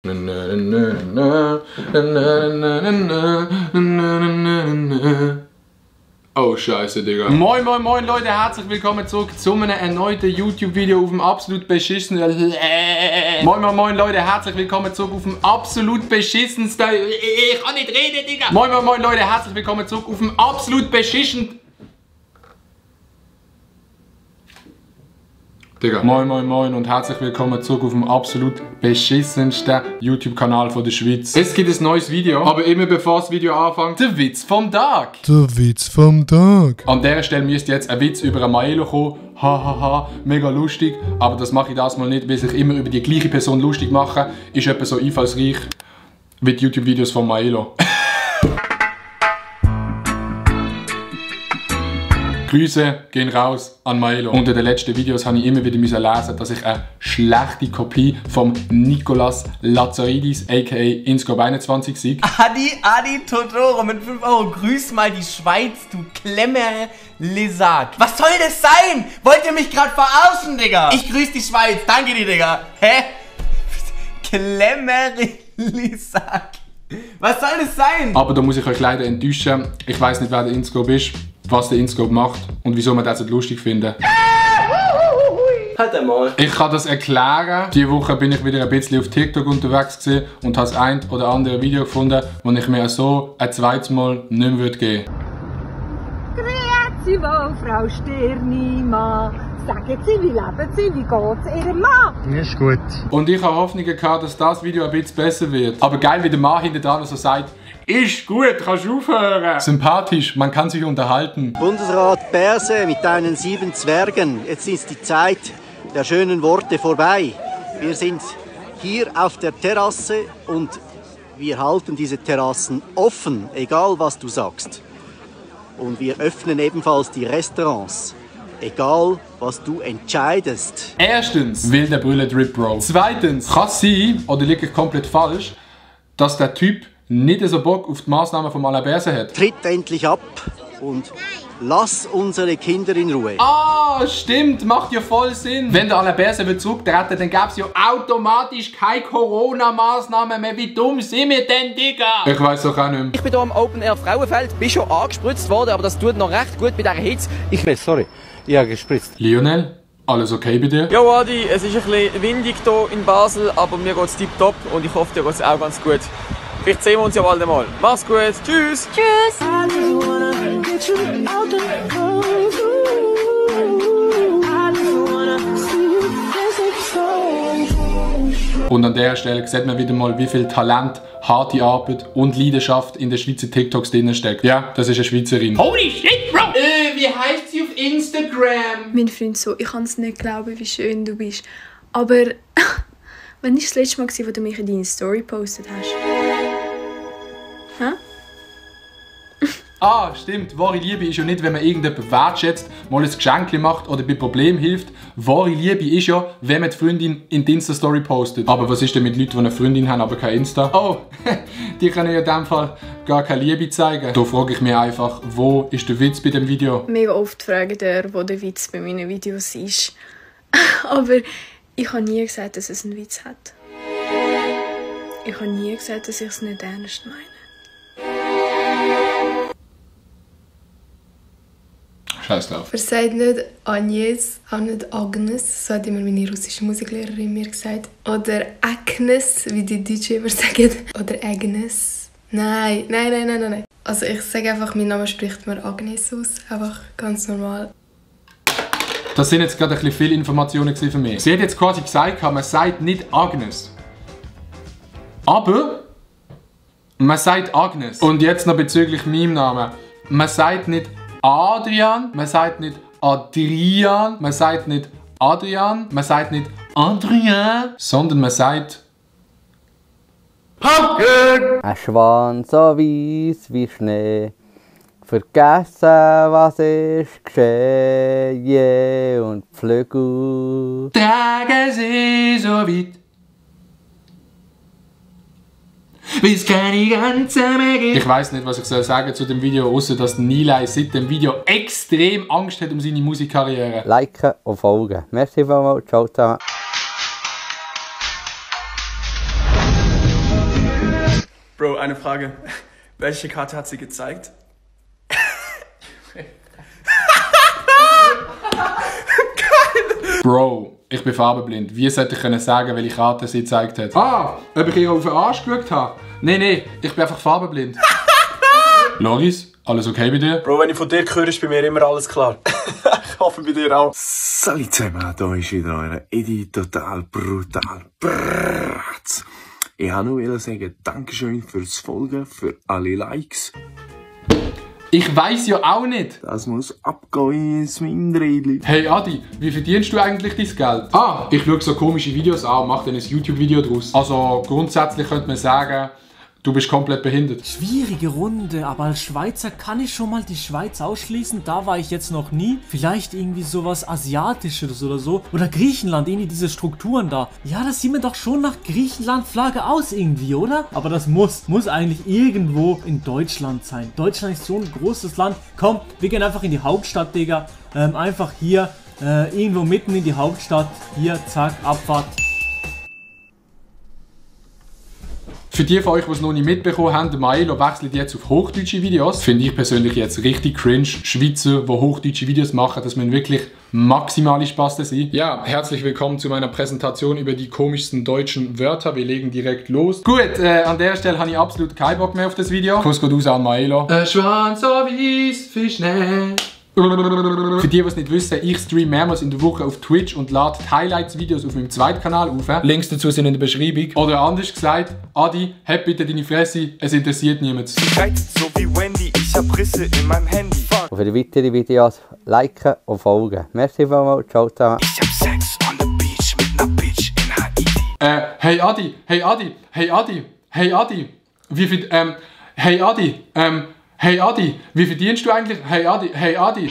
Oh Scheiße, Digga. Moin moin moin Leute, herzlich willkommen zurück zu einem erneuten YouTube-Video auf dem absolut beschissenen... Moin moin moin Leute, herzlich willkommen zurück auf dem absolut beschissensten... Ich kann nicht reden, Digga. Moin moin moin Leute, herzlich willkommen zurück auf dem absolut beschissensten... Digga. Moin moin moin und herzlich willkommen zurück auf dem absolut beschissensten YouTube-Kanal von der Schweiz. Es gibt ein neues Video, aber immer bevor das Video anfängt, der Witz vom Tag. Der Witz vom Tag. An dieser Stelle müsste jetzt ein Witz über ein Maelo kommen. Hahaha, mega lustig. Aber das mache ich das mal nicht, weil sich immer über die gleiche Person lustig machen, ist etwa so einfallsreich wie die YouTube-Videos von Maelo. Grüße gehen raus an Maelo. Unter den letzten Videos habe ich immer wieder lesen, dass ich eine schlechte Kopie vom Nicolas Lazaridis aka Inscope21 sei. Adi Totoro mit 5 Euro. Grüß mal die Schweiz, du Klemmer Lesak. Was soll das sein? Wollt ihr mich gerade verarschen, Digga? Ich grüß die Schweiz. Danke dir, Digga. Hä? Klemmer Lesak. Was soll das sein? Aber da muss ich euch leider enttäuschen. Ich weiß nicht, wer der Inscope ist, was der Inscope macht und wieso man das so lustig findet. Halt einmal. Ich kann das erklären. Diese Woche bin ich wieder ein bisschen auf TikTok unterwegs gewesen und habe das ein oder andere Video gefunden, wo ich mir so ein zweites Mal nicht mehr geben würde. Grüezi wohl, Frau Stirnimann. Sagen Sie, wie leben Sie, wie geht's Ihrem Mann? Ist gut. Und ich habe Hoffnungen gehabt, dass das Video ein bisschen besser wird. Aber geil, wie der Mann hinter dran so sagt, ist gut, kannst du aufhören. Sympathisch, man kann sich unterhalten. Bundesrat Berse mit deinen 7 Zwergen. Jetzt ist die Zeit der schönen Worte vorbei. Wir sind hier auf der Terrasse und wir halten diese Terrassen offen, egal was du sagst. Und wir öffnen ebenfalls die Restaurants. Egal, was du entscheidest. Erstens will der Brille Drip Bro. Zweitens kann es sein, oder liegt ich komplett falsch, dass der Typ nicht so Bock auf die Massnahmen von Alain Berset hat. Tritt endlich ab und lass unsere Kinder in Ruhe. Ah, stimmt, macht ja voll Sinn. Wenn der Alain Berset zurücktreten, dann gäbe es ja automatisch keine Corona-Massnahmen mehr. Wie dumm sind wir denn, Digga? Ich weiß doch auch nicht mehr. Ich bin hier am Open Air Frauenfeld, bin schon angespritzt worden, aber das tut noch recht gut bei dieser Hitze. Sorry, ich habe gespritzt. Lionel, alles okay bei dir? Ja, Adi, es ist ein bisschen windig hier in Basel, aber mir geht es tipptopp und ich hoffe, dir geht es auch ganz gut. Vielleicht sehen wir uns ja bald einmal. Mach's gut, tschüss! Tschüss! Und an dieser Stelle sieht man wieder mal, wie viel Talent, harte Arbeit und Leidenschaft in den Schweizer TikToks drin steckt. Ja, das ist eine Schweizerin. Holy shit, Bro! Wie heisst sie auf Instagram? Mein Freund so, ich kann es nicht glauben, wie schön du bist. Aber, wann war das letzte Mal, wo du mich in deine Story gepostet hast? Hä? Ah, stimmt. Wahre Liebe ist ja nicht, wenn man irgendjemanden wertschätzt, mal ein Geschenk macht oder bei Problemen hilft. Wahre Liebe ist ja, wenn man die Freundin in die Insta-Story postet. Aber was ist denn mit Leuten, die eine Freundin haben, aber kein Insta? Oh, die können ja in dem Fall gar keine Liebe zeigen. Da frage ich mich einfach, wo ist der Witz bei dem Video? Mega oft fragt er, wo der Witz bei meinen Videos ist. Aber ich habe nie gesagt, dass es einen Witz hat. Ich habe nie gesagt, dass ich es nicht ernst meine. Scheiß drauf. Er sagt nicht Agnes, auch nicht Agnes, so hat immer meine russische Musiklehrerin mir gesagt. Oder Agnes, wie die Deutschen immer sagen. Oder Agnes. Nein. Also ich sage einfach, mein Name spricht mir Agnes aus, einfach ganz normal. Das sind jetzt gerade ein bisschen viele Informationen für mich. Sie hat jetzt quasi gesagt, man sagt nicht Agnes. Aber man sagt Agnes. Und jetzt noch bezüglich meinem Namen. Man sagt nicht Adrian, man sagt nicht Adrian, man sagt nicht Adrian, man sagt nicht Adrian, sondern man sagt Pumpkin! Ein Schwan so weiss wie Schnee, vergessen was ist geschehen und die Flügel tragen sie so weit, bis keine Grenze mehr gibt. Ich weiss nicht, was ich soll sagen zu dem Video, außer dass Nilay seit dem Video extrem Angst hat um seine Musikkarriere. liken und folgen. Merci vielmals, ciao zusammen. Bro, eine Frage. Welche Karte hat sie gezeigt? Bro, ich bin farbenblind. Wie sollte ich können sagen, welche Karte sie gezeigt hat? Ah, ob ich ihr auf den Arsch geschaut habe? Nee, ich bin einfach farbenblind. Loris, alles okay bei dir? Bro, wenn ich von dir höre, ist bei mir immer alles klar. Ich hoffe bei dir auch. Salut zusammen, hier ist wieder euer Edi total brutal. Bratz. Ich wollte nur sagen, Dankeschön fürs Folgen, für alle Likes. Ich weiss ja auch nicht. Das muss abgehen ins Windrädchen. Hey Adi, wie verdienst du eigentlich dein Geld? Ah, ich schaue so komische Videos an und mache dann ein YouTube-Video draus. Also grundsätzlich könnte man sagen, du bist komplett behindert. Schwierige Runde, aber als Schweizer kann ich schon mal die Schweiz ausschließen. Da war ich jetzt noch nie. Vielleicht irgendwie sowas Asiatisches oder so. Oder Griechenland, irgendwie diese Strukturen da. Ja, das sieht mir doch schon nach Griechenland-Flagge aus irgendwie, oder? Aber das muss eigentlich irgendwo in Deutschland sein. Deutschland ist so ein großes Land. Komm, wir gehen einfach in die Hauptstadt, Digga. Einfach hier, irgendwo mitten in die Hauptstadt. Hier, zack, Abfahrt. Für die von euch, die es noch nicht mitbekommen haben, der Maelo wechselt jetzt auf hochdeutsche Videos. Finde ich persönlich jetzt richtig cringe. Schweizer, die hochdeutsche Videos machen, dass man wirklich maximale Spaß sein. Ja, herzlich willkommen zu meiner Präsentation über die komischsten deutschen Wörter. Wir legen direkt los. Gut, an der Stelle habe ich absolut keinen Bock mehr auf das Video. Kuss geht raus an Maelo. Schwanz so weiss, Fischnäh. Für die, die es nicht wissen, ich streame mehrmals in der Woche auf Twitch und lade Highlights-Videos auf meinem zweiten Kanal auf. Links dazu sind in der Beschreibung. Oder anders gesagt, Adi, heb bitte deine Fresse, es interessiert niemand. So wie Wendy, ich hab Risse in meinem Handy. Und für die weiteren Videos liken und folgen. Merci vielmals, ciao zusammen. Ich hab Sex on the beach mit ner Bitch in Haiti. Hey Adi, hey Adi, hey Adi, hey Adi, wie viel, hey Adi, hey Adi, wie verdienst du eigentlich? Hey Adi, hey Adi.